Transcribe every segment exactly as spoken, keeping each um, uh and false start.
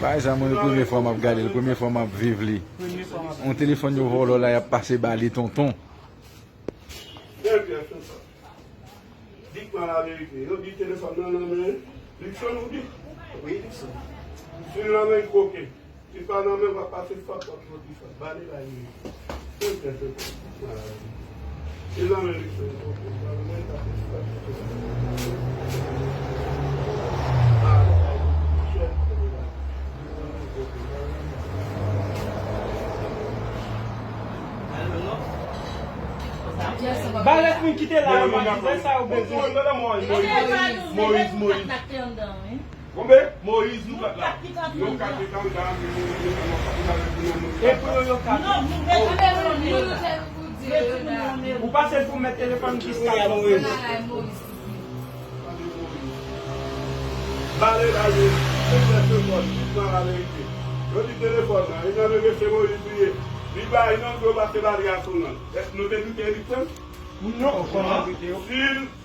Bagay sa, mwen, se premye fwa m ap gade l, premye fwa m ap viv li. Yon telefòn yo vòlò la, y ap pase ba li, tonton. Di m laverite, yo di telefòn nan nan men Luckson, ou di? Wi, Luckson. Si l nan men koken. Si pa nan men, w ap pase fòt, w ap soti fòt. Bale la ye. Sèl kè se kò. Si l nan men Luckson, koken. Pa nan men, pase fòt. Bale la ye. Chèf, koken. Ba lòt moun kite la, yo pa di sa yo bezwen. Moyiz, Moyiz, Moyiz. Konbe? Moyiz, nou kat la. Nou kat ki t anndan, nou, nou, nou, nou, nou, nou, nou. E pou yo, yo kat. Ou pase l pou mèt telefòn ki Skype. Bale la ye, se kè se kò, di m laverite. Yo di telefòn nan, e nan men mesye Moyiz li ye. Li bay non, yo pase bale a sou non l. Èske nou te doute Luckson? Non, kòman doute yo? Si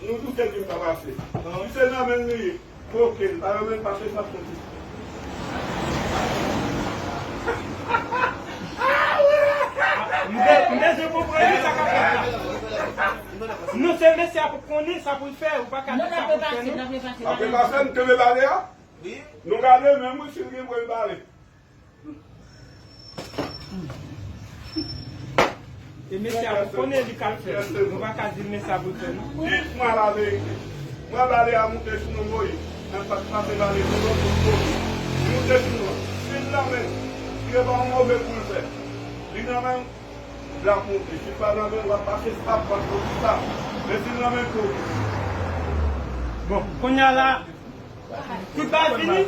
nou doute di m pa pase. Si se nan men l li ye, koken, pa nan men l pase fòt soti. M be-, m bezwen konprann sa k ap fèt la. Non, se mesye a pou konnen sa pou l fè, ou pa ka di sa pou l fè, non. Apre pase, nou kenbe bale a. Nou gade menm, wi, si l gen pou l bale. E mesye a, ou konnen li k ap fè. Nou pa ka di mesye a pou l fè, non. Di m laverite. Mwen bale a moute sou non Moyiz. Mwen pa t pase bale sou non tout moun. Li moute sou non. Si l nan men, si yo ba yon move kou l fè. Li nan men, l ap moute. Si l pa nan men, w ap pase sap, w ap soti sap. Men si l nan men tou. Bon, kounye a la, tout bagay fini?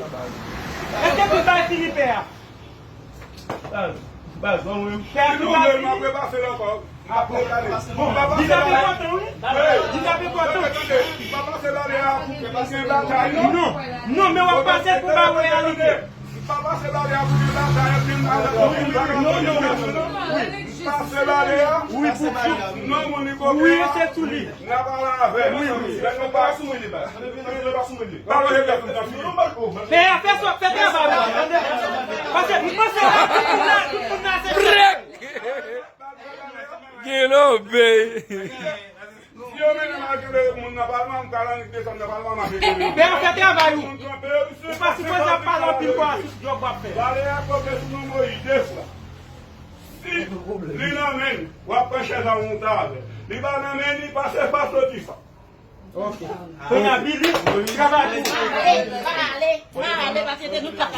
Èske tout bagay fini, pè a? Baz, baz, ban mwen. Pè a, tout bagay fini? Apre pase l ankò. Apre, bon, li t ap enpòtan, wi. Li t ap enpòtan. Tande, tande, tande. M pa pase bale a pou, pou gen batay, non. Non, non, men w ap pase pou ba reyalite. M pa pase bale a pou gen batay, gen batay. Non, non, non, non. Pase bale a. Wi, pou, pou. Non, moun li koke a. Wi, se sou li. N a pale avè l. Wi, wi. Lè nou pa sou mwen li ba. Lè nou pa sou mwen li. Pa manje bèf nan figi. Pè a, fè sa, fè travay ou, tande? Paske m panse la, tout moun la, tout moun la, se Gen lobey. Si yo mennen m al kenbe moun nan palman, m ka annik desann nan palman, m ap kenbe. Pè a, fè travay ou. Ou pa sipoze ap pale anpil kwa sou djòb w ap fè. Bale a koke sou non Moyiz de fwa. Si li nan men l, w ap pran chèz a yon tab. Li pa nan men li, pase pa soti sa. Ok. Kounye a, Billy, travay pou ou. Ale, ale, ale, paske se nou k ap